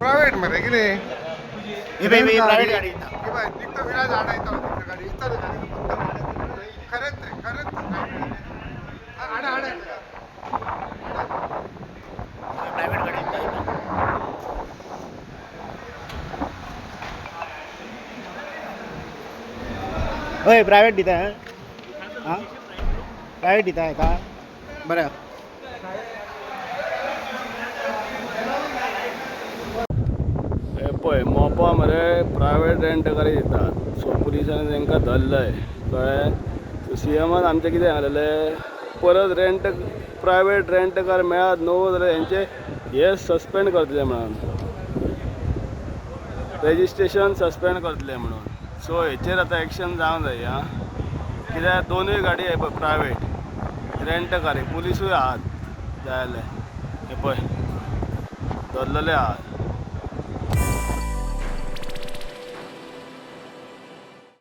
Private मरे कितें? ही पळय, ही प्रायव्हेट गाडी दिता. ही पळय, निकतो विराज आडायता गाडी इतना गाडी. खरेंच ते, खरेंच ते. आडा आडा. प्रायव्हेट गाडी दिता ही. हय, प्रायव्हेट दिता. हां, प्रायव्हेट दिता हेका. बरें. हे पळय, मोपा मरे प्रायवेट रेंट कारी दितात. सो पुलिसांनी तांकां धरलंय, कळ्ळें? सो सीएमान आमचें कितें सांगलेलें, परत रेंट प्रायवेट रेंट कार मेळत न्हू जाल्यार हेंचे हे सस्पेंड करतले म्हणून, रेजिस्ट्रेशन सस्पेंड करतले म्हणून. सो हेचेर आतां एक्शन जावंक जाय. आं, कित्याक दोनूय गाडी हे पळय प्रायवेट रेंट कारी. पुलिसूय आहात जाय जाल्यार. हे पळय, धरलेले आहात.